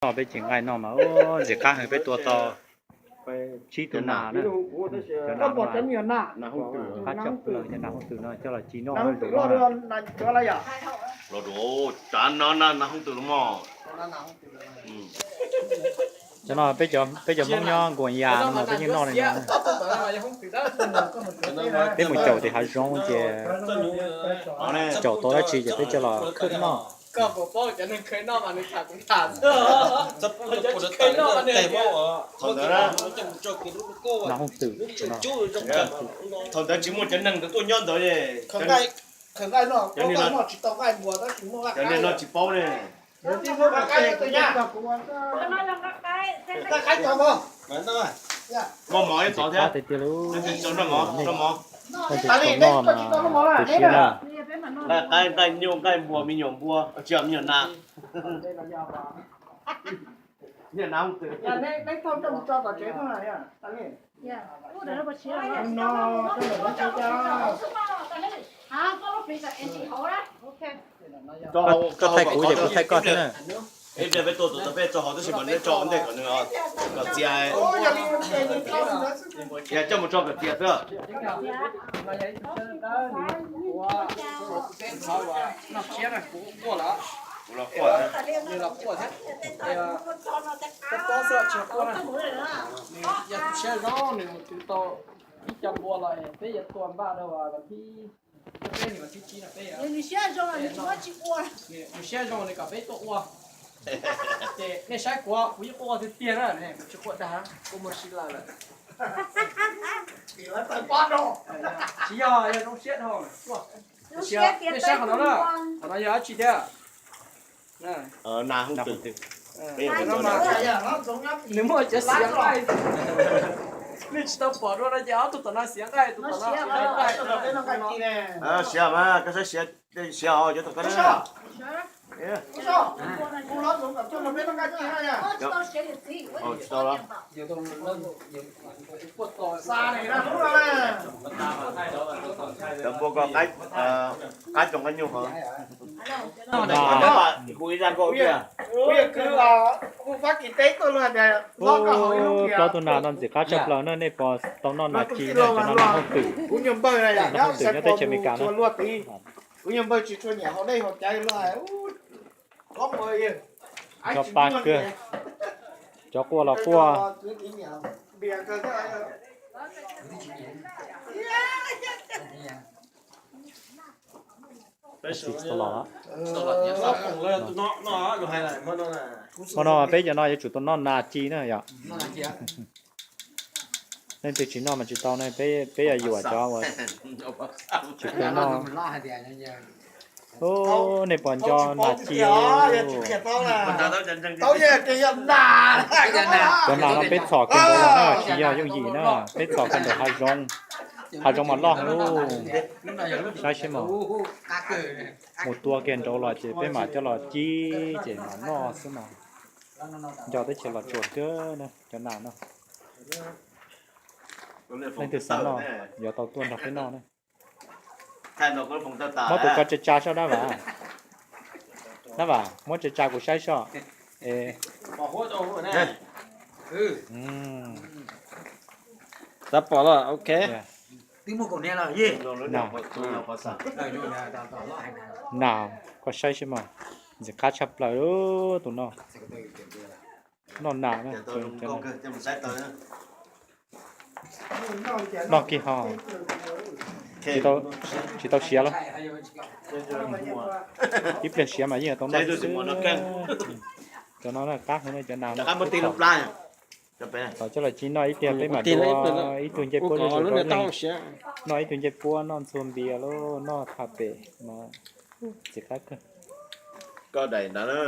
Noj peb cov nqaij no mas ntxim qab heev, peb tua tau tsib tug nas na. Cov nas no qab tshaj plaws, cov nas hooj twm no coj los ci noj. Los rau tsav no nas hooj twm no mog. Cov no peb cov Hmoob nyob Nkuas Yas no mas peb yeej noj li no. Peb mus caum tim hav zoov ces caum tau dab tsi ces peb coj los khwb noj. Nas hooj twm. Thaum ntawd tsis muaj cov neeg ntawd tuaj nyob ntawd, cov neeg no tsis paub ne. Mos mos ib tod thiab. Noj mov, noj mov. Nqaij qaib, nqaij nyuj, nqaij npua, me nyuam npua, tsis yog me nyuam nas. Koj thaij kuv ces kuv thaij koj thiab na. Ib pliag peb tua tus tau peb tso hauv tab sis mas neb tso ua ntej kom nws, kom txias. Yog coj mus tso kom txias xwb. Yog tus siab zoo nws mus twv tau ib co npua los peb yuav tua npaj rau vas thib, peb vas thib tsib no peb, nws siab zoo nws kom peb tuaj ua. Ces nej saib kuv, kuv yeej quaj tiag tiag na, kuv tsis quaj dag, kuv muaj sib law lawm. Tsis yog, yog zoo siab dhau. Nej saib qhov no na, qhov no yog dab tsi thiab? Nws muaj cov xiav nqaij. Nej tsis tau pom dua no ces ob tug tom no xiav nqaij, tus tom no xiav nqaij. Siav mas koj saib siav, siav os, cov tom koj na. Cov npua ko qab tsoom nqaij nyuj hov. Kuv ib zaj nkauj tiag. Plaub tug nas no ntxim qab tshaj plaws na, nej puas tau noj nas ci na, cov no nas hooj twm. Nas hooj twm nyob teb chaws Amelikas na. Cov pa kawg, cov quaj los quaj. Tsis tau los. Hmo no peb cov no yuav tsum tau noj nas ci na yom. Leej twg tsis noj mas tsis tau ne, peb yog yuam cov uas tsis tau noj. Nej puas nco nas ci? Cov nas no peb txhom kawg nkaus los na, tsis yog yooj yim na, peb txhom kawg nkaus hav zoov, hav zoov mas loj heev. Saib seb mas, mus tua kiag nraud los ces peb mam coj los ci ces mam noj xwb mas. Nco teb chaws Los Tsuas kawg na cov nas no. Leej twg xav noj yuav tau tuaj nrog peb noj na. Muab tus ko tsa tsa soj dab vam. Dab vam, muab tsa tsa kuv saib soj. Xav pom los ok. Nas, koj saib seb mas, ntxim qab tshaj plaws tus no. Noj nas na. Noj kiag ho. Tsis tau siav los? Ib pliag siav mas yeej tau noj xwb. Cov no qab heev, cov nas no. Thaum coj los ci noj ib pliag peb mam dua ib tug ncej puab, noj ib tug ncej puab, noj ntxuag npias los noj thaj pem no, ntxim qab kawg. Koj daim ntawd na.